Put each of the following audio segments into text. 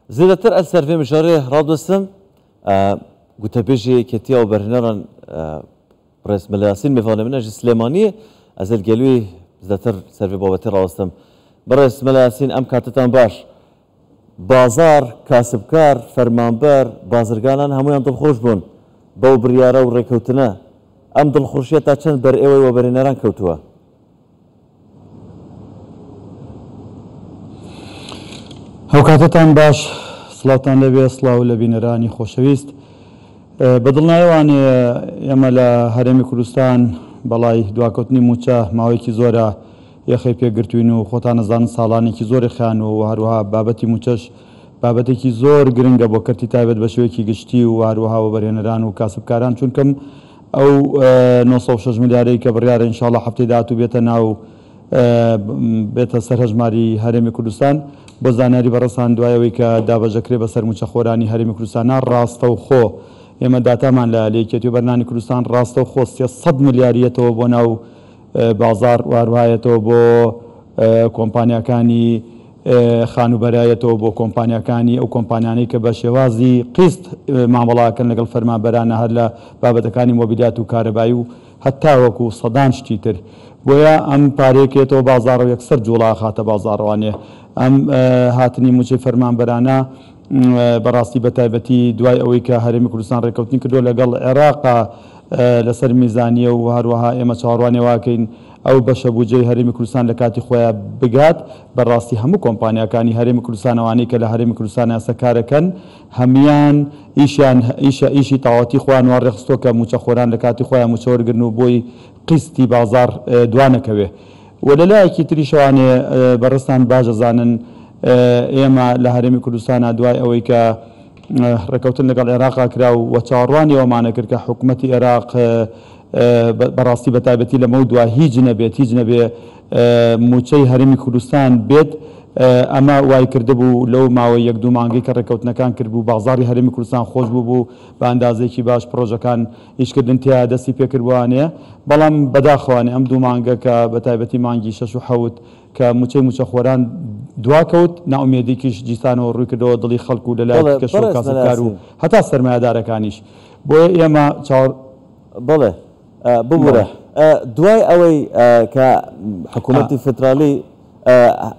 Zêdetir ez ser vê mijarê radwestim. Gotebêjê Yekêtiya Weberhêneran Birêz Mele Yasîn mêvanê min e ji Silêmaniyê. Ez ê li gel wî zêdetir ser vê babetê rawestim. Birêz Mele Yasîn em katetan baş. Bazar, kasibkar, fermanber, bazirganan hemûyan dilxweş bûn bew biryare û rêkewtine. Em dilxweşiya ta çend ber êwey weberhêneran kewtiwe? هاوکاتتان باش سڵاوتان لێبێ سڵاو لە بینەرانی خۆشەویست بە دڵنیایەوانێ ئێمە لە هەرێمی کوردستان بەڵای دواکەوتنی مووچە ماوەیەکی زۆرە یەخەی پێگرتوین و خۆتان ئەزانن ساڵانێکی زۆری خیان و هەروەها بابەتی مووچەش بابەتێکی زۆر گرنگە بۆ کەرتی تایبەت بە شێوەیەکی گشتی و هەروەها وەبەرهێنەران و کاسبکاران چونکەم ئەو 906 ملیارەی کە بڕیارە ان شاءاللە هەفتەی داهاتوو بێتە ناو بێتە سەر هەژماری هەرێمی کوردستان بۆ زانیاری بەڕێزتان دوای ئەوەی کە دابەشدەکرێت بەسەر مووچەخۆرانی هەرێمی کوردستانا ڕاستەوخۆ ئێمە داتامان لە یەکێتی وەبەرهێنانی کوردستان ڕاستەوخۆ 300 ملیار یەتەوە بۆ ناو بازاڕ و هەروەها یەتەوە بۆ کۆمپانیاکانی خانووبەرە یەتەوە بۆ کۆمپانیاکانی ئەو کۆمپانیانەی کە بە شێوازی قیست مامەڵە ئەکەن لەگەڵ فەرمانبەرانە هەر لە بابەتەکانی مۆبیلیات و کارەبایی و هەتاوەکو سەدان شتی تر بۆیە ئەم پارەیە کە یەتەوە بازاڕەوە یەکسەر جوڵە ئەخاتە بازاڕەوانێ ئەم هاتنی موچەی فەرمانبەرانە بەڕاستی بەتایبەتی دوای ئەوەی کە هەرێمی کوردستان ڕێککەوتنی کردووە لەگەڵ عێراقا لەسەر میزانیە و هەروەها ئێمە چاوەڕوانی واکەین ئەو بەشە بودجەی هەرێمی کوردستان لە کاتی خۆیا بگات، بەڕاستی هەموو کۆمپانیاکانی هەرێمی کوردستان ئەوانەی کە لە هەرێمی کوردستان ئێستا کارەکەن هەموویان ئیشیان ئیشە ئیشی تەواوەتی خۆیان وا ڕێکخستووە کە مووچەخۆران لە کاتی خۆیان مووچە وەرگرن و بۆی قیستی بازاڕ دوانەکەوێ و لە لایەکی تریشەوانێ بەڕێزتان باش ئەزانن ئێمە لە هەرێمی کوردستانا دوای ئەوەی کە ڕێکەوتن لەگەڵ عێراقا کرا و چاوەڕوانی ئەوەمانە کرد کە حکومەتی عێراق بەڕاستی بەتایبەتی لەمەودوا هیچ نەبێت هیچ نەبێ مووچەی هەرێمی کوردستان بێت، ئەمە وایکردبوو لەو ماوەی یەک دوو مانگەی کە ڕێککەوتنەکان کردبوو بازاڕی هەرێمی کوردستان خۆش بووبوو بە ئەندازەیەکی باش پڕۆژەکان ئیشکردن تیایا دەستی پێکردبووانێ بەڵام بەداخەوانێ ئەم دوو مانگە کە بەتایبەتی مانگی شەش و حەوت کە مووچەی مووچەخۆران دواکەوت نائومێدیکیش دیسانەوە ڕوویکردەوە دڵی خەڵک و لەلایەکی بەڵێ کەش و بەڕێز مەلا کاسبکار و یاسین. هەتا سەرمایەدارەکانیش بۆیە ئێمە چاوەڕ بەڵێ ببورە بەڵێ. دوای ئەوەی کە حکوومەتی فیدراڵی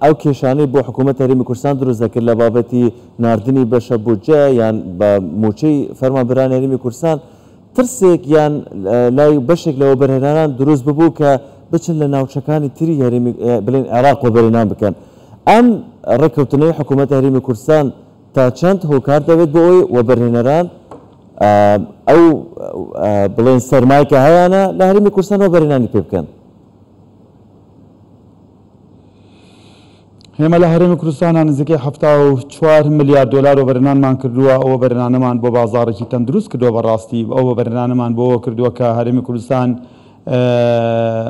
ئەو کێشانەی بۆ حکوومەت هەرێمی کوردستان دروست دەکرد لە بابەتی ناردنی بەشە بودجە یان بە مووچەی فەرمانبەرانی هەرێمی کوردستان ترسێک یان لای بەشێک لە وەبەرهێنەران دروست ببوو کە بچن لە ناوچەکانی تری هەرێمی بڵێن عێراق وەبەرهێنان بکەن ئەم ڕێککەوتنەی حکوومەت هەرێمی کوردستان تا چەند هۆکار دەبێت بۆ ئەوەی وەبەرهێنەران ئەو بڵێن سەرمایە کە هەیانە لە هەرێمی کوردستان وەبەرهێنانی پێ بکەن؟ ئێمە لە هەرێمی کوردستانا نزیکەی 74 ملیار دۆلار وەبەرهێنانمان کردووە، ئەو وەبەرهێنانەمان بۆ بازاڕێکی تەندروست کردووە، بەڕاستی ئەو وەبەرهێنانەمان بۆ ئەوە کردووە کە هەرێمی کوردستان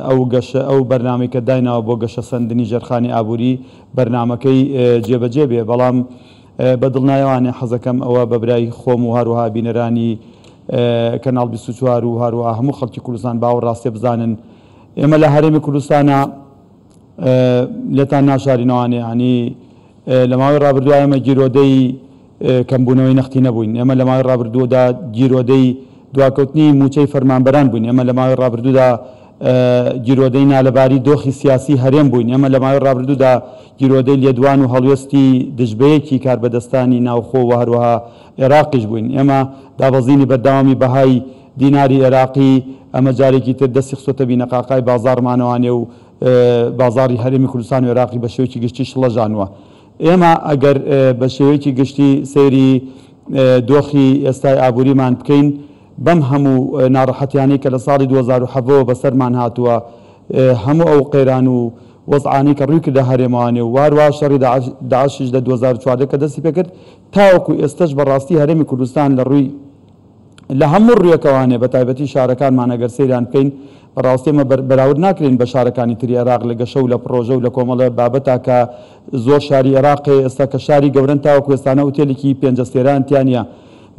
ئەو گەشە ئەو بەرنامەی کە دایناوە بۆ گەشەسەندنی ژێرخانی ئابووری بەرنامەکەی جێبەجێ بێ، بەڵام بە دڵنایەوانێ حەزەکەم ئەوە بە برای خۆم و هەروەها بینەرانی کەناڵ 24 و هەروەها هەموو خەڵکی کوردستان باوە ڕاستیە بزانن ئێمە لە هەرێمی کوردستانا لێتان ناشارینەوانێ یانی لە ماوەی ڕابردوو ئێمە گیرۆدەی کەمبوونەوەی نەختی نەبووین، ئێمە لە ماوەی ڕابردوودا گیرۆدەی دواکەوتنی مووچەی فەرمانبەران بووین، ئێمە لە ماوەی ڕابردوودا گیرۆدەی نالەباری دۆخی سیاسی هەرێم بووین، ئێمە لە ماوەی ڕابردوودا گیرۆدەی لێدوان و هەڵوێستی دژبەیەکی کاربەدەستانی ناوخۆ و هەروەها ئێراقیش بووین، ئێمە دابەزینی بەردەوامی بەهای دیناری ئێراقی ئەمە جارێکی تر دەستی خستۆتە بینەقاقای بازاڕمانەوانێ و بازاڕی هەرێمی کوردستان و ئێراقی بە شێوەیەکی گشتی شڵەژانووە. ئێمە ئەگەر بە شێوەیەکی گشتی سەیری دۆخی ئێستای ئابووریمان بکەین، بەم هەموو ناڕەحەتیانەی کە لە ساڵی 2017 وە بەسەرمان هاتووە، هەموو ئەو قەیران و وەزعانەی کە ڕووی کردە هەرێمەوانێ و هەروەها شەڕی داعشیش لە 2014 کە دەستی پێکرد تاوەکو ئێستەش بەڕاستی هەرێمی کوردستان لە ڕووی لە هەموو ڕوویەکەوانێ بە تایبەتی شارەکانمان ئەگەر سەیریان بکەین بەڕاستی ئێمە بەراورد ناکرێین بە شارەکانی تری عێراق لە گەشە و لە پڕۆژە و لە کۆمەڵە بابەتا کە زۆر شاری عێراق هەیە ئێستا کە شاری گەورەن تاوەکو ئێستانە ئوتێلێکی پێنج ئەستێرەیان تیا نییە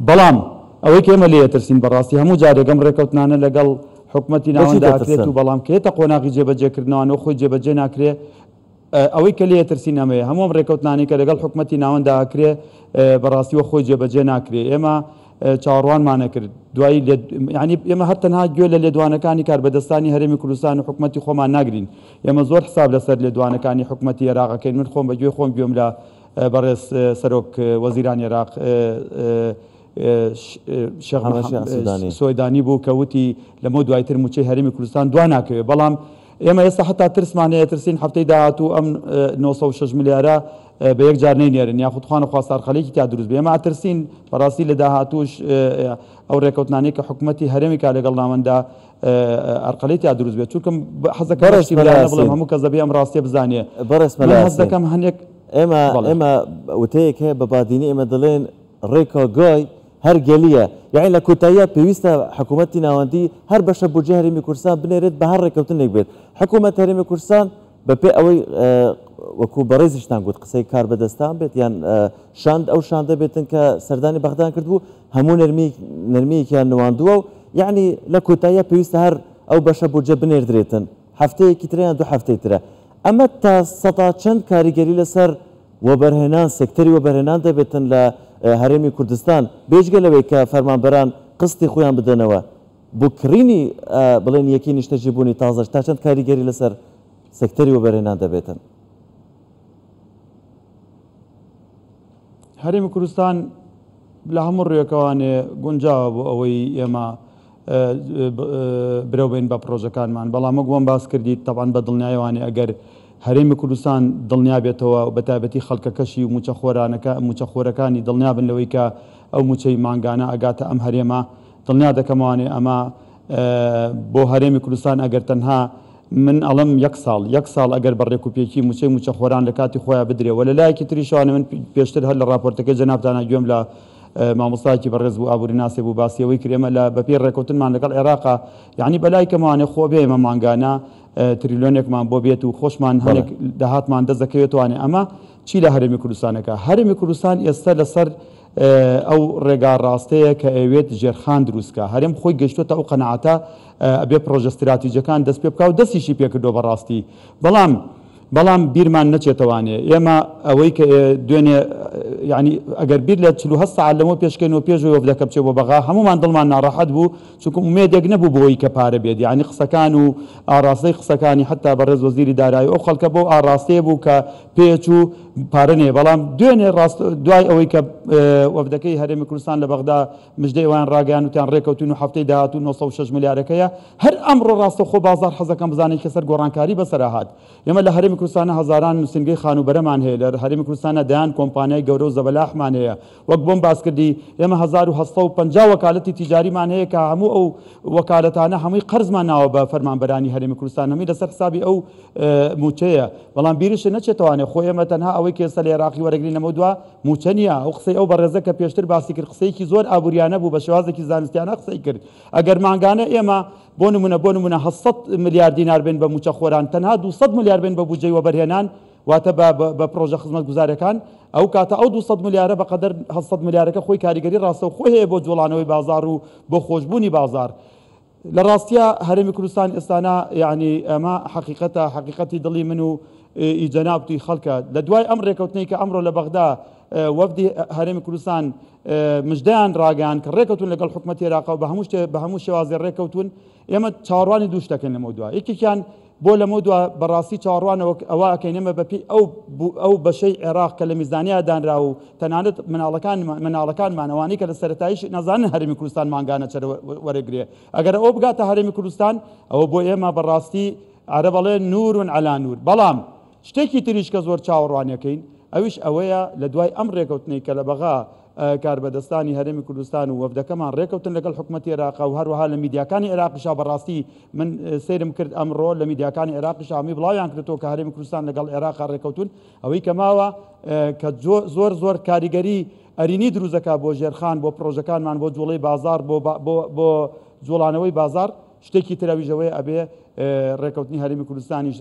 بەڵام ئەوەی کە ئێمە لێی ئەترسین بەڕاستی هەموو جارێک ئەم ڕێکەوتنانە لەگەڵ حکومەتی بۆچی ناوەندا ئەکرێت دەترسن؟ و بەڵام کە یەتە قۆناغی جێبەجێکردنەوانەوە خۆی جێبەجێ ناکرێ. ئەوەی کە لێی ئەترسین ئەمەیە، هەموو ئەم ڕێکەوتنانەی کە لەگەڵ حکومەتی ناوەندا ئەکرێ بەڕاستی وەک خۆی جێبەجێ ناکرێ. ئێمە چاوەڕوانمان ئەکرد دوایی لێ یانی ئێمە هەر تەنها گوێ لە لێدوانەکانی کاربەدەستانی هەرێمی کوردستان و حکومەتی خۆمان ناگرین. ئێمە زۆر حساب لەسەر لێدوانەکانی حکومەتی ئێراق ئەکەین. من خۆم بە گوێی خۆم گوێم لە بەڕێز سەرۆک وەزیرانی ئێراق شێخ سوێدانی بوو کە وتی لەمە دوایتر مووچەی هەرێمی کوردستان دوا ناکەوێت. بەڵام ئێمە ئێستا حتا ترسمان هەیە، ترسین هەفتەی داهاتوو ئەم 906 ملیارە بە یەک جار نەینێرن یاخود خوانە خواستە ئەرقەلێکی تیا دروست بێ. ئێمە ئەترسین بەڕاستی لە داهاتووش ئەو ڕێکەوتنانەی کە حکوومەتی هەرێمی کا لەگەڵ ناوەندا ئەرقەلەی تیا دروست بێت. چونکم حەز دەکەم بەڕێز شتی بلایەنە مەلا بڵێم یاسین هەموو کەس دەبێ ئەم ڕاستیە بزانێ. بەڕێز من مەلا هەست یاسین دەکەم هەنێک ئێمە بەڵێ. ئێمە وتەیەک هەیە بە بادینی ئێمە دەڵێن ڕێکا گای هەر گەلیە یەعنی لە کۆتاییا پێویستە حکوومەتی ناوەندی هەر بەشە بودجەی هەرێمی کوردستان بنێرێت بە هەر ڕێککەوتنێک بێت حکوومەت هەرێمی کوردستان بە پێ ئەوەی وەکوو بەڕێزیشتان گوت قسەی کاربەدەستان بێت یان شاند ئەو شاندە بێتن کە سەردانی بەغدایان کردبوو هەموو نەرمی نەرمییەکیان نواندووە و یەعنی لە کۆتاییا پێویستە هەر ئەو بەشە بودجە بنێردرێتن هەفتەیەکی ترە یان دوو هەفتەی ترە ئەمە تا سەدا چەند کاریگەری لەسەر وەبەرهێنان سێکتەری وەبەرهێنان دەبێتن لە هەرێمی کوردستان بێجگە لەوەی کە فەرمانبەران قستی خۆیان بدەنەوە بۆ کڕینی بڵێن یەکەی نیشتەجێبوونی تازەش تا چەند کاریگەری لەسەر سێکتەری وەبەرهێنان دەبێتن؟ هەرێمی کوردستان لە هەموو ڕوویەکەوانێ گونجاوە بۆ ئەوەی ئێمە برەو بین بە پڕۆژەکانمان، بەڵام وەک وەم باس کردیت تەبعەن بە دڵنیایەوانێ ئەگەر هەرێمی کوردستان دڵنیا بێتەوە و بە تایبەتی خەڵکەکەشی و مووچەخۆرانەکە مووچەخۆرەکانی دڵنیا بن لەوەی کە ئەو مووچەی مانگانە ئەگاتە ئەم هەرێمە دڵنیا دەکەمەوانێ ئەمە بۆ هەرێمی کوردستان ئەگەر تەنها من ئەڵێم یەک ساڵ یەک ساڵ ئەگەر بە ڕێکوپێکی مووچەی مووچەخۆران لە کاتی خۆیان بدرێ و لە لایەکی تریشەوانێ من پێشتر هەر لە ڕاپۆرتەکەی جەنابتانا گوێم لە مامۆستایەکی بەڕێز بوو ئابووریناسێ بوو باسی ئەوەی کرد ئێمە لە بەپێی ڕێکەوتنمان لەگەڵ عێراقا یعنی بەلای کەمەوانێ خۆ بێ ئێمە مانگانە تریلیۆنێکمان بۆ بێت و خۆشمان هەنێک داهاتمان دەست دەکەوێتوانێ ئەمە چی لە هەرێمی کوردستانەکە هەرێمی کوردستان ئێستا لەسەر ئەو ڕێگا ڕاستەیە کە ئەوێت ژێرخان دروستکە هەرێم خۆی گەشتوتە ئەو قەناعەتە ئەبێ پرۆژە ستراتیجەکان دەست پێ بکا و دەستیشی پێکردووە بەڕاستی بەڵام بەڵام بیرمان نەچێتەوانێ ئێمە ئەوەی کە دوێنێ یانی ئەگەر بیر لە 48 سەعات لەمەو پێش کەینەوە پێش ئەوەی وەفدەکە بچێ بۆ بەغا هەموومان دڵمان ناڕەحەت بوو چونکە ئومێدێک نەبوو بۆی کە پارە بێت یانی قسەکان و ئاڕاستەی قسەکانی حەتا بەڕێز وەزیری دارایی ئەو خەڵکە بەو ئاڕاستەیە بوو کە پێچوو پارە نەیە بەڵام دوێنێ ڕاست دوای ئەوەی کە وەفدەکەی هەرێمی کوردستان لە بەغدا مژدەی ئەویان ڕاگەیاند وتیان ڕێکەوتوین و هەفتەی داهاتوو 906 ملیارەکەیە هەر ئەمڕۆ ڕاستەوخۆ بازاڕ حەزەکەم بزانێت کە سەر گۆڕانکاری بەسەرا هات. ئێمە لە هەرێمی کوردستانا هەزاران نووسینگەی خانووبەرەمان هەیە، لە هەرێمی کوردستانا دەیان کۆمپانیای گەورە و زەبەلاحمان هەیە. وەک بۆم باس کردی ئێمە 1850 وەکالەتی تیجاریمان هەیە کە هەموو ئەو وەکالەتانە هەمووی قەرزمان ناوە بە فەرمانبەرانی هەرێمی کوردستان، هەمووی لەسەر حسابی ئەو مووچەیە. بەڵام بیرشت نەچێتەوانێ خۆ ئێمە تەنها ئەوەی کە ئێستا لە عێراقی وەرەگرین لەمەودوا مووچە نییە. ئەو قسەی ئەو بەڕێزە کە پێشتر باسی کرد قسەیەکی زۆر ئابووریانە بوو، بە شێوازێکی زانستیانە قسەی کرد. ئەگەر مانگانە ئێمە بۆ نمونە بۆ نمونە 800 ملیار دینار بێن بە مووچەخۆران، تەنها 200 ملیار بێن بە بودجەی وەبەرهێنان، واتە بە بە پڕۆژە خزمەتگوزاریەکان، ئەو کاتە ئەو 200 ملیارە بە قەدەر 800 ملیارەکە خۆی کاریگەری ڕاستەوخۆی هەیە بۆ جوڵانەوەی بازاڕ و بۆ خۆشبوونی بازاڕ. لە ڕاستیا هەرێمی کوردستان ئێستانا یەعنی ئەمە حەقیقەتە، حەقیقەتی دڵی من و ئی جەنابت و ئی خەڵکە. لە دوای ئەم ڕێکەوتنەی کە ئەمڕۆ لە بەغدا وەفدی هەرێمی کوردستان مژدەیان ڕاگەیاند کە ڕێکەوتون لەگەڵ حکومەتی عێراقا و بە هەموو شتێ بە هەموو شێوازێ ڕێکەوتون، ئێمە چاوەڕوانی دوو شت دەکەین لەمەودوا، یەکێکیان بۆ لەمەودوا بەڕاستی چاوەڕوانەوە ئەوە ئەکەین ئێمە بەپێی ئەو ئەو بەشەی عێراق کە لە میزانیا دانرا و تەنانەت مناڵەکان مناڵەکانمان ئەوانەی کە لە سەرەتاییش نازانن هەرێمی کوردستان مانگانە چەند وەرەگرێ ئەگەر ئەوە بگاتە هەرێمی کوردستان ئەوە بۆ ئێمە بەڕاستی عەرەب ئەڵێ نور علی نور بەڵام شتێکی تریش کە زۆر چاوەڕوانیەکەین ئەویش ئەوەیە لە دوای ئەم ڕێکەوتنەی کە لە بەغا کاربەدەستانی هەرێمی کوردستان و وەفدەکەمان ڕێکەوتن لەگەڵ حکومەتی عێراق و هەروەها لە میدیاکانی عێراقیشا بەڕاستی من سەیرم کرد ئەمڕۆ لە میدیاکانی عێراقیشا هەمووی بڵاویان کردەوە کە هەرێمی کوردستان لەگەڵ عێراقا ڕێکەوتون ئەوەی کە ماوە کە زۆر زۆر کاریگەری ئەرینی دروست دەکات بۆ ژێرخان بۆ پڕۆژەکانمان بۆ جوڵەی بازاڕ بۆ بۆ جوڵانەوەی بازاڕ شتێکی تر ئەویش ئەوەیە ئەبێ ڕێکەوتنی هەرێمی کوردستانیش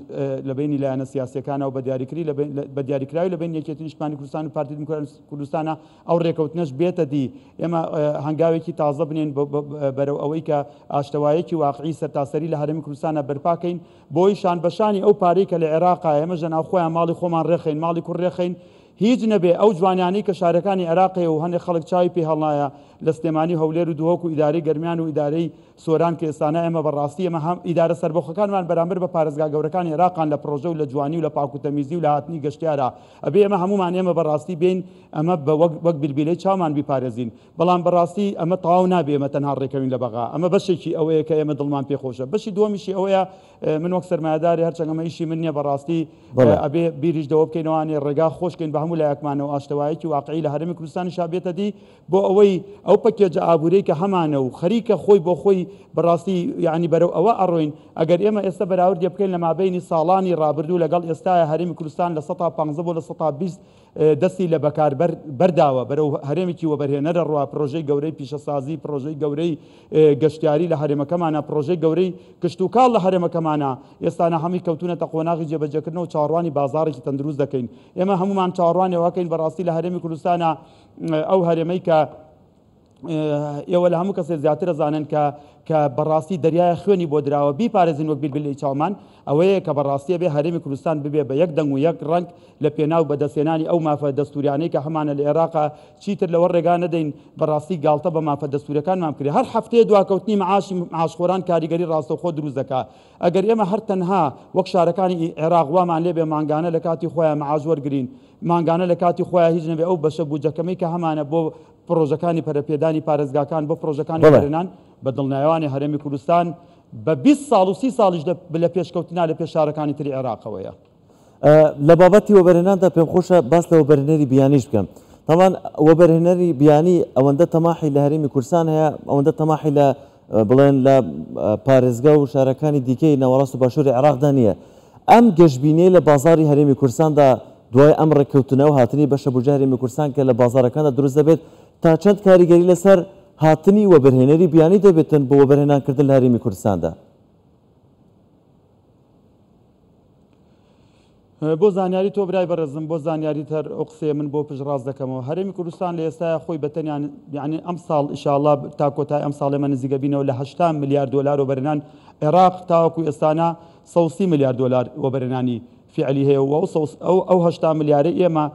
لە بەینی لایەنە سیاسیەکانە و بە دیاریکری بە دیاریکراوی لە بەین یەکێتی نیشتمانی کوردستان و پارتی دیموکراتی کوردستانە ئەو ڕێکەوتنەش بێتە دی ئێمە هەنگاوێکی تازە بنێن بەرەو ئەوەی کە ئاشتەوایەکی واقعی سەرتاسەری لە هەرێمی کوردستانە بەرپاکەین بۆی شان بەشانی ئەو پارەی کە لە عێراقا ئێمەش لە ناوخۆیان ماڵی خۆمان ڕێخەین ماڵی کوڕ ڕێخەین هیچ نەبێ ئەو جوانیانەی کە شارەکانی عێراق هەیە و هەنێ خەڵک چاوی پێ هەڵنایە لە سلێمانی و هەولێر و دهۆک و ئیدارەی گەرمیان و ئیدارەی سۆران کە ئێستانا ئێمە بە ڕاستی ئێمە هەم ئیدارە سەربەخۆکانمان بەرامبەر بە پارێزگا گەورەکانی عێراقان لە پڕۆژە و لە جوانی و لە پاک و تەمیزی و لە هاتنی گەشتیارا ئەبێ ئێمە هەموومان ئێمە بە ڕاستی بێین ئەمە بە وەک وەک بیلبیلەی چاومان بیپارێزین بەڵام بە ڕاستی ئەمە تەواو نابێ ئێمە تەنها ڕێکەوین لە بەغا ئەمە بەشێکی ئەوەیە کە ئێمە دڵمان پێ خۆشە بەشی دووەمیشی ئەوەیە من وەک سەرمایەدارێ هەرچەند ئەمە ئیشی من نییە بەڕاستی ئەبێ بیریش لەوە بکەینەوانێ ڕێگا خۆشکەین بە هەموو لایەکمانەوە ئاشتەوایەکی واقعی لە هەرێمی کوردستانیشا بێتە دی بۆ ئەوەی ئەو پەکێجە ئابوورەی کە هەمانە و خەریکە خۆی بۆ خۆی بەڕاستی یعنی بەرەو ئەوە ئەڕۆین ئەگەر ئێمە ئێستا بەراوردێ بکەین لە مابەینی ساڵانی ڕابردوو لەگەڵ ئێستایا هەرێمی کوردستان 15% بۆ 20% دەستی لە بەکار بەرداوە، بەرەو هەرێمێکی وەبەرهێنەر ئەڕوا، پرۆژەی گەورەی پیشەسازی، پرۆژەی گەورەی گەشتیاری لە هەرێمەکەمانە، پرۆژەی گەورەی کشتوکاڵ لە هەرێمەکەمانە، ئێستانە هەمووی کەوتوونەتە قۆناغی جێبەجێکردنەوە و چاوەڕوانی بازاڕێکی تەندروست دەکەین. ئێمە هەموومان چاوەڕوانی ئەوەکەین بەڕاستی لە هەرێمی کوردستانە ئەو هەرێمەی کە ئێوە لە هەموو کەسێ زیاتر ئەزانن کە کە بەڕاستی دەریایە خوێنی بۆ دراوە بیپارێزین وەک بیلبیلەی چاومان ئەوەیە کە بەڕاستی ئەبێ هەرێمی کوردستان ببێ بە یەک دەنگ و یەک ڕەنگ لە پێناو بەدەستهێنانی ئەو مافە دەستوریانەی کە هەمانە لە ئێراقا چیتر لەوە ڕێگا نەدەین بەڕاستی گاڵتە بە مافە دەستوریەکانمان بکرێ هەر هەفتەیە دواکەوتنی معاشی معاشخۆران کاریگەری ڕاستەوخۆ دروست دەکا ئەگەر ئێمە هەر تەنها وەک شارەکانی عێراق وامان لێبێ مانگانە لە کاتی خۆیان معاش وەرگرین مانگانە لە کاتی خۆیان هیچ نەبێ ئەو بەشە بودجەکەمەی کە هەمانە بۆ پڕۆژەکانی پەرەپێدانی پارێزگاکان بۆ پڕۆژەکانی وەبەرهێنان بە دڵنیایەوانی هەرێمی کوردستان بە 20 ساڵ و 30 ساڵیش لە پێشکەوتنا لە پێش شارەکانی تری عێراقەوەیە. لە بابەتی وەبەرهێناندا پێم خۆشە باس لە وەبەرهێنەری بیانیش بکەم. تاوان وەبەرهێنەری بیانی ئەوەندە تەماحی لە هەرێمی کوردستان هەیە، ئەوەندە تەماحی لە بڵێن لە پارێزگا و شارەکانی دیکەی ناوەڕاست و باشووری عێراقدا نییە. ئەم گەشبینیەی لە بازاڕی هەرێمی کوردستاندا دوای ئەم ڕێککەوتنە و هاتنی بەشە بودجە هەرێمی کوردستان کە لە بازاڕەکاندا دروست دەبێت تا چەند کاریگەری لەسەر هاتنی وەبەرهێنەری بیانی دەبێتن بۆ وەبەرهێنان کردن لە هەرێمی کوردستاندا؟ بۆ زانیاری تۆ برای بەڕێزم بۆ زانیاریت هەر ئەو قسەیە من بۆ پشتڕاست دەکەمەوە هەرێمی کوردستان لە ئێستایا خۆی بە تەنیا یعنی ئەمساڵ ئیشاڵڵا تا کۆتای ئەمساڵ ئێمە نزیکە بینەوە لە 80 ملیار دۆلار وەبەرهێنان عێراق تاوەکو ئێستانا 130 ملیار دۆلار وەبەرهێنانی فیعلی هەیە و ئەو ئەو 80 ملیارەی ئێمە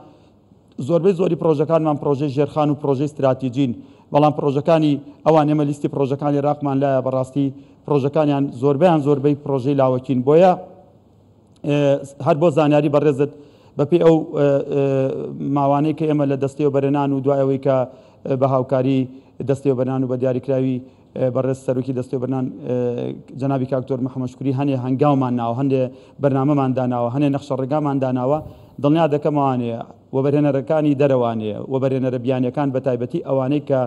زۆربەی زۆری پرۆژەکانمان پرۆژەی ژێرخان و پرۆژەی ستراتیجین بەڵام پرۆژەکانی ئەوان ئێمە لیستی پرۆژەکانی عێراقمان لایە بەڕاستی پرۆژەکانیان زۆربەیان زۆربەی پرۆژەی لاوەکین بۆیە هەر بۆ زانیاری بەڕێزت بەپێی ئەو ماوانەی کە ئێمە لە دەستەی وەبەرهێنان و دوای ئەوەی کە بە هاوکاری دەستەی وەبەرهێنان و بە دیاریکراوی بەڕێز سەرۆکی دەستەی وەبەرهێنان جەنابی کاک دکتۆر محەممەد شوکری هەنێ هەنگاومان ناوە هەندێ بەرنامەمان داناوە هەنێ نەخشە ڕێگامان داناوە دڵنیا دەکەمەوانێ وەبەرهێنەرەکانی دەرەوانێ وەبەرهێنەرە بیانیەکان بە تایبەتی ئەوانەی کە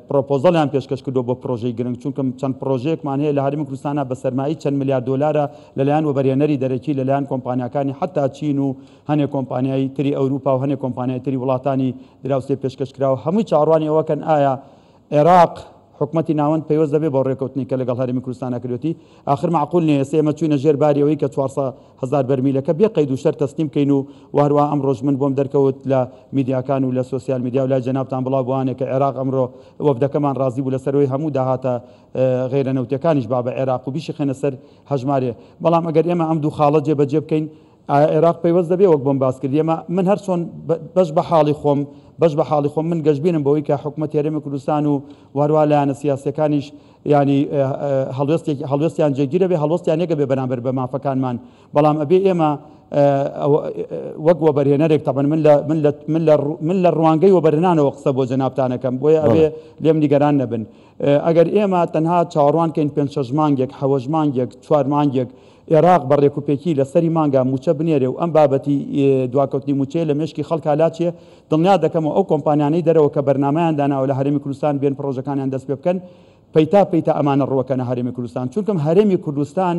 پرۆپۆزەڵیان پێشکەش کردووە بۆ پرۆژەی گرنگ، چونکە چەند پرۆژەیەکمان هەیە لە هەرێمی کوردستانا بە سەرمایەی چەند ملیار دۆلارە لەلایەن وەبەرهێنەری دەرەکی لەلایەن کۆمپانیاکانی حەتا چین و هەنێ کۆمپانیای تری ئەوروپا و هەنێ کۆمپانیای تری وڵاتانی دراوسێ پێشکەش کراوە هەمووی چاوەڕوانی ئەوەکەن ئایا عێراق حکومەتی ناوەند پەیوەست دەبێت بەو ڕێکەوتنەی کە لەگەڵ هەرێمی کوردستانا کردوێتی ئاخر مەعقول نیە ئێستا ئێمە چوینە ژێر باری ئەوەی کە 400 هەزار بەرمیلەکە بێ قەید و شەرت تەسلیم بکەین و وە هەروەها ئەمڕۆش من بۆم دەرکەوت لە میدیاکان و لە سۆسیال میدیا و لای جەنابتان بڵاو بوانێ کە عێراق ئەمڕۆ وەفدەکەمان ڕازی بوو لەسەر ئەوەی هەموو داهاتە غەیرە نەوتیەکانیش با بە عێراق و بیشیخەینە سەر هەژمارێ بەڵام ئەگەر ئێمە ئەم دوو خاڵە جێ بەجێ بکەین ئایا عێراق پەیوەست دەبێ وەک بۆم باس کرد ئێمە من هەر چۆن بەش بە حاڵی خۆم بەش بە حاڵی خۆم من گەشبینم بەوەی کە حکومەتی هەرێمی کوردستان و وهەروەها لایەنە سیاسیەکانیش یانی هەڵوێستێکی هەڵوێستیان جێگیرە بێ هەڵوەستیان یەکە بێ بەرامبەر بە مافەکانمان بەڵام ئەبێ ئێمە وەک وەبەرهێنەرێک تەبەن من لە من لە من لە من لە ڕوانگەی وەبەرهێنانەوە قسە بۆ جەنابتانەکەم بۆیە ئەبێ لێم نیگەران نەبن ئەگەر ئێمە تەنها چاوەڕوان کەین پێنج شەش مانگێک حەوەش مانگێک چوار مانگێک ئێراق بە ڕێکوپێکی لە سەری مانگا مووچە بنێرێ و ئەم بابەتی دواکەوتنی مووچەیە لە مێشکی خەڵکا لاچێ، دڵنیا دەکەمەوە ئەو کۆمپانیانەی دەرەوە کە بەرنامەیان داناوە لە هەرێمی کوردستان بێن پڕۆژەکانیان دەست پێ بکەن پەیتا پەیتا ئەمانە ڕووەکەنە هەرێمی کوردستان چونکم هەرێمی کوردستان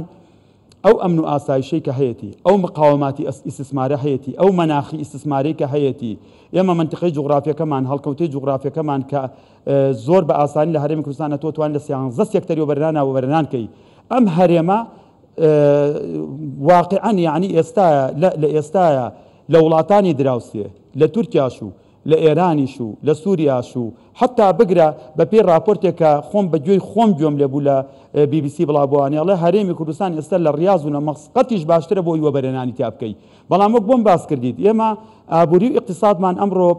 ئەو ئەمن و ئاسایشەی کە هەیەتی ئەو مقاوماتی ئیستسمارە هەیەتی ئەو مەناخی ئیستسمارەی کە هەیەتی ئێمە مەنتیقەی جوغرافیەکەمان هەڵکەوتەی جوغرافیەکەمان کە زۆر بە ئاسانی لە هەرێمی کوردستان ئەتۆ توان لە سیانزە سێکتەری وەبەرهێنانا وەبەرهێنان کەی. ئەم هەرێمە واقیعەن یانی ئێستایە لە ئێستایا لە وڵاتانی دراوسێ لە تورکیاش و لە ئێرانیش و لە سوریاش و حەتا بگرە بە پێی ڕاپۆرتێک کە خۆم بە گوێی خۆم گوێم لێ بوو لە بی بی سی بڵاو بۆوانێ ئەڵێ هەرێمی کوردستان ئێستا لە ڕیاز و لە مەسقەتیش باشترە بۆ ئەوی وەبەرهێنانی تیا بکەی بەڵام وەک بۆم باس کردیت ئێمە ئابووری و ئیقتیسادمان ئەمڕۆ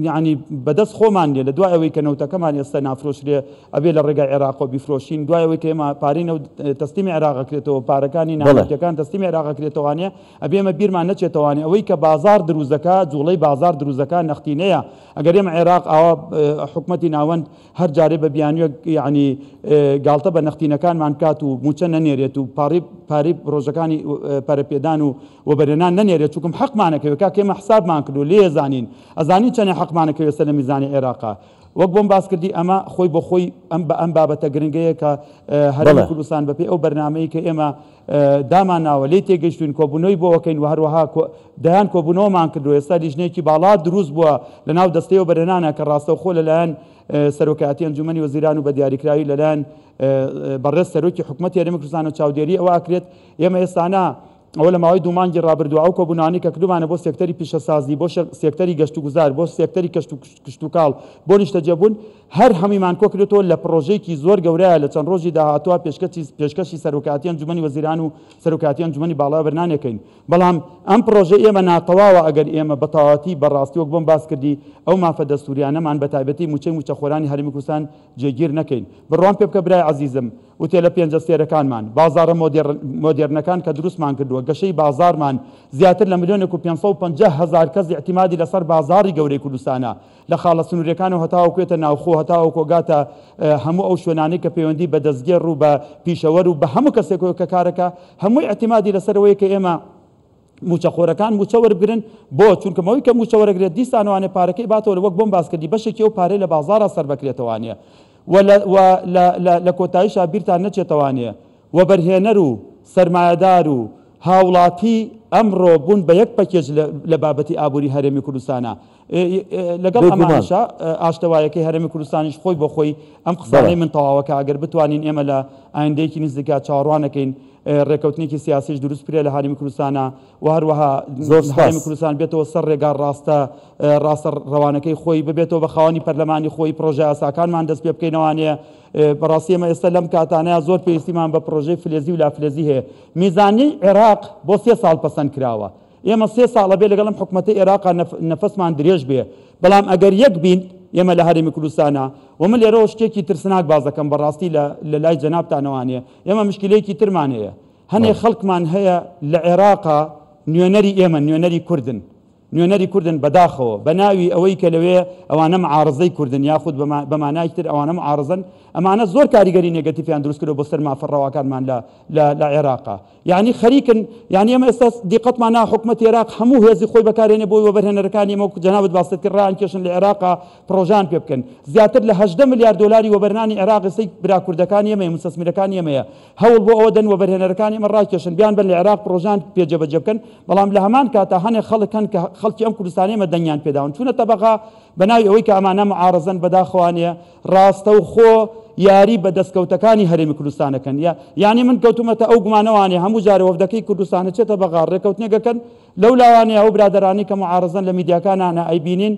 یانی بەدەست خۆمان نیە لە دوای ئەوەی کە نەوتەکەمان ئێستا نافرۆشرێ ئەبێ لە ڕێگای عێراقەوە بیفرۆشین دوای ئەوەی کە ئێمە پارەی نەوت تەسلیمی عێراق ئەکرێتەوە پارەکانی نانەوتیەکان تەسلیمی عێراق ئەکرێتەوانێ ئەبێ ئێمە بیرمان نەچێتەوانێ ئەوەی کە بازاڕ دروست دەکا جوڵەی بازاڕ دروست دەکا نەختینەیە ئەگەر ئێمە عێراق ئاوا حکومەتی ناوەند هەر جارێ بە بیانوێک یانی گاڵتە بە نەختینەکانمان بکات و موچە نەنێرێت و پارەی پارەی پرۆژەکانی پەرەپێدان و وەبەرهێنان نەنێرێت چونکم حەقمانە کەوێ کاکە ئێمە حسابمان کردووە لێ زانین ئەزانین چەنێ حەقمانە کەوێ سەر لە میزانی عێراقا وەک بۆم باس کردی ئەمە خۆی بۆ خۆی ئەم بە ئەم بابەتە گرنگەیە کە هەرێمی کوردستان بەپێی ئەو بەرنامەی کە ئێمە دامان ناوە لێی تێگەیشتوین کۆبوونەوەی بۆ ئەکەین و هەروەها دەیان کۆبوونەوەمان کردووە ئێستا لیژنەیەکی باڵا دروست بووە لە ناو دەستەی وەبەرهێنانە کە ڕاستەوخۆ لەلایەن سەرۆکایەتی ئەنجومەنی وەزیران و بە دیاریکراوی لەلایەن بەڕێز سەرۆکی حکومەتی هەرێمی کوردستان و چاودێری ئەوە ئەکرێت ئێمە ئێستانە ئەوە لە ماوەی دوو مانگی ڕابردوو ئەو کۆبوونانەی کە کردوومانە بۆ سێکتەری پیشەسازی، بۆ سێکتەری گەشتوگوزار، بۆ سێکتەری کشتوکاڵ، بۆ نیشتەجێبوون، هەر هەموویمان کۆکردۆتەوە لە پڕۆژەیەکی زۆر گەورەیە لە چەند ڕۆژی داهاتووە پێشکەشی سەرۆکایەتی ئەنجومەنی وەزیران و سەرۆکایەتی ئەنجومەنی باڵای وەبەرهێنانەکەین. بەڵام ئەم پڕۆژەی ئێمە ناتەواوە ئەگەر ئێمە بە تەواوەتی بە ڕاستی وەک بۆم باس کردی ئەو مافە دەستووریانەمان بە تایبەتی مووچەی مووچەخۆرانی هەرێمی کوردستان جێگیر نەکەین. بڕوام پێ بکە برای عەزیزم ئوتێلە پێنجەستێرەکانمان، بازاڕە مۆدێرنەکان کە دروستمان کردووە، گەشەی بازاڕمان، زیاتر لە ملیۆنێک و 550,000 کەس ئیعتیمادی لەسەر بازاڕی گەورەی کوردستانە، لە خاڵە سنوورییەکانەوە هەتاوەکو یەتە ناوخۆ، هەتاوەکو گاتە هەموو ئەو شوێنانەی کە پەیوەندی بە دەستگێڕ و بە پیشەوەر و بە هەموو کەسێکەوە کە کارەکە، هەمووی ئیعتیمادی لەسەر ئەوەیە کە ئێمە مووچەخۆرەکان مووچە وەربگرن، بۆ؟ چونکە مەوەی کە مووچە وەرەگرێت دیسانەوانێ پارەکەی باتەوە وەک بۆم باس کردی بەشێکی ئەو پارەی لە بازاڕا سەربەکرێتەوانێ و لە و لە لە لە کۆتاییشا بیرتان نەچێتەوانێ وەبەرهێنەر و سەرمایەدار و هاوڵاتی ئەمڕۆ بوون بە یەک پەکێج لە لە بابەتی ئابووری هەرێمی کوردستانا لەگەڵ ئەمانەشا ئاشتەوایەکەی هەرێمی کوردستانیش خۆی بۆ خۆی ئەم قسانەی من تەواوەکە ئەگەر بتوانین ئێمە لە ئایندەیەکی نزیکا چاوەڕوانەکەین ڕێکەوتنێکی سیاسیش دروست بکرێت لە هەرێمی کوردستانا و هەروەها هەرێمی کوردستان بێتەوە سەر ڕێگا ڕاستە ڕاستە ڕەوانەکەی خۆی ببێتەوە بە خاوەنی پەرلەمانی خۆی پرۆژە یاساکانمان دەست پێ بکەینەوانەیە بەڕاستی ئێمە ئێستا لەم کاتانەیە زۆر پێویستیمان بە پرۆژەی فلێزی و لافلێزی هەیە میزانیەی عێراق بۆ سێ ساڵ پەسەند کراوە ئێمە سێ ساڵ ئەبێ لەگەڵ ئەم حکومەتەی ئێراقا نەفەسمان درێژ بێ، بەڵام ئەگەر یەک بین ئێمە لە هەرێمی کوردستانا و من لێرەوە شتێکی ترسناک باس دەکەم بەڕاستی لە لە لای جەنابتانەوانێ ئێمە مشکیلەیەکی ترمان هەیە هەنێ خەڵکمان هەیە لە عێراقا نوێنەری ئێمەن نوێنەری کوردن نوێنەری کوردن بەداخەوە بە ناوی ئەوەی کە لەوێ ئەوانە معارزەی کوردن یاخود بە مانایەکی تر ئەوانە معارزەن ئەمانە زۆر کاریگەری نێگەتیفیان دروست کردوە بۆ سەر مافە ڕەواکانمان لە لە لە عێراقا یانی خەریکن یانی ئێمە ئێستا دیقەتمان نا حکومەتی عێراق هەموو هێزی خۆی بەکارێنێ بۆی وەبەرهێنەرەکانی ئێمە وەکو جەنابت باست کرد ڕایانکێشن لە عێراقا پڕۆژان پێ بکەن زیاتر لە 18 ملیار دۆلاری وەبەرهێنانی عێراق ئێستەی برا کوردەکانی ئێمەیە موستەسمیرەکانی ئێمەیە هەوڵ بۆ ئەوە دەن وەبەرهێنەرەکانی ئێمە ڕاکێشن بیانبەن لە عێراق پڕۆژان پێ جێبەجێ بکەن بەڵام لە هەمان کاتا هەنێ خەڵک هەن کە خەڵکی ئەم کوردستانەی ئێمە دەنگیان پێداون چوونەتە بەغا بەناوی ئەوەی کە ئەمانە معارەزەن بەداخەوانە ڕاستەوخۆ یاری بە دەستکەوتەکانی هەرێمی کوردستان ئەکەن یا یانی من کەوتومەتە ئەو گومانەوانێ هەموو جارێ وەفدەکەی کوردستان ئەچێتە بەغا ڕێکەوتنێک ئەکەن لەو لاوانەیە ئەو برادەرانەی کە معارەزەن لە میدیاکانانا ئەیبینین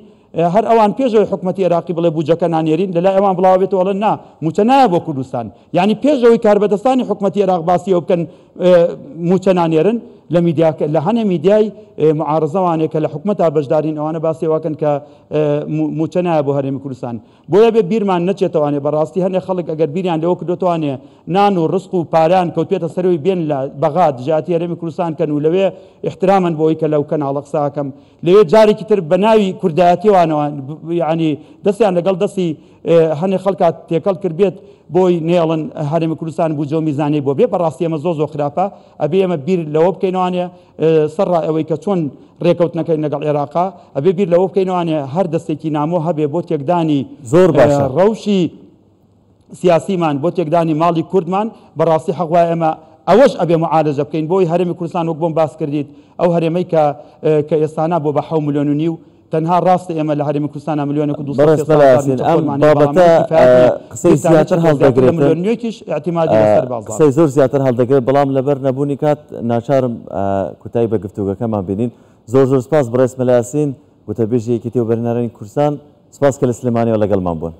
هەر ئەوان پێش ئەوەی حکومەتی ئێراقی بڵێ بوجەکە نانێرین لەلای ئەوان بڵاو بێتەوە ئەڵێن نا موچە نایە بۆ کوردستان یانی پێش ئەوەی کاربەدەستانی حکومەتی ئێراق باسی ئەوە بکەن موچە نانێرن لە میدیا لە هەنێ میدیای معارەزەوانێ کە لە حکومەتا بەشدارین ئەوانە باسی ئەوە کەن کە موچە نایە بۆ هەرێمی کوردستان بۆیە بێ بیرمان نەچێتەوانێ بەڕاستی هەنێ خەڵک ئەگەر بیریان لەوە کردۆتەوانێ نان و ڕزق و پارەیان کەوتبێتە سەرەوەی بێن لە بەغا دژایەتی هەرێمی کوردستان کەن و لەوێ ئیحترامەن بۆ ئەوەی کە لەو کەناڵە قسە ئەکەم لەوێ جارێکی تر بە ناوی کوردایەتیەوانەوە یانی دەستیان لەگەڵ دەستی هەنێ خەڵکا تێکەڵ کردبێت بۆی نێڵن هەرێمی کوردستان بوجە و میزانەی بۆ بێ بەڕاستی ئەمە زۆر زۆر خراپە ئەبێ ئێمە بیر لەوە بکەینەوانێ سەرڕای ئەوەی کە چۆن ڕێکەوتنەکەین لەگەڵ عێراقا، ئەبێ بیر لەوە بکەینەوانێ هەر دەستێکی نامۆ هەبێ بۆ تێکدانی زۆر باشە. ڕەوشی سیاسیمان، بۆ تێکدانی ماڵی کوردمان، بەڕاستی حەق وایە ئێمە ئەوەش ئەبێ معالەجە بکەین بۆی هەرێمی کوردستان وەک بۆم باس کردیت ئەو هەرێمەی کە کە ئێستانا بۆ بە حەو ملیۆن و نیو. تەنها ڕاستە ئێمە لە هەرێمی کوردستانا ملیۆنێک و بەڕێز 260 مەلا هەزار یاسین مووچە ئەم خۆرمان هەیە، بەڵام بابەتە ئەمە کیفایەت نییە. قسەی گرفتانە زیاتر چەکە زیاتر لە هەڵدەگرێتن ملیۆن نوێکیش ئیعتیمادی لەسەر بازاڕە. قسەی زۆر زیاتر هەڵدەگرێت بەڵام لەبەر نەبوونی کات ناچارم کوتایی بە گفتوگەکەمان بینین. زۆر زۆر سپاس بەڕێز مەلا یاسین وتەبێژی یەکێتی وەبەرهێنەرانی کوردستان، سپاس کە لە سلێمانیەوە لەگەڵمان بوون.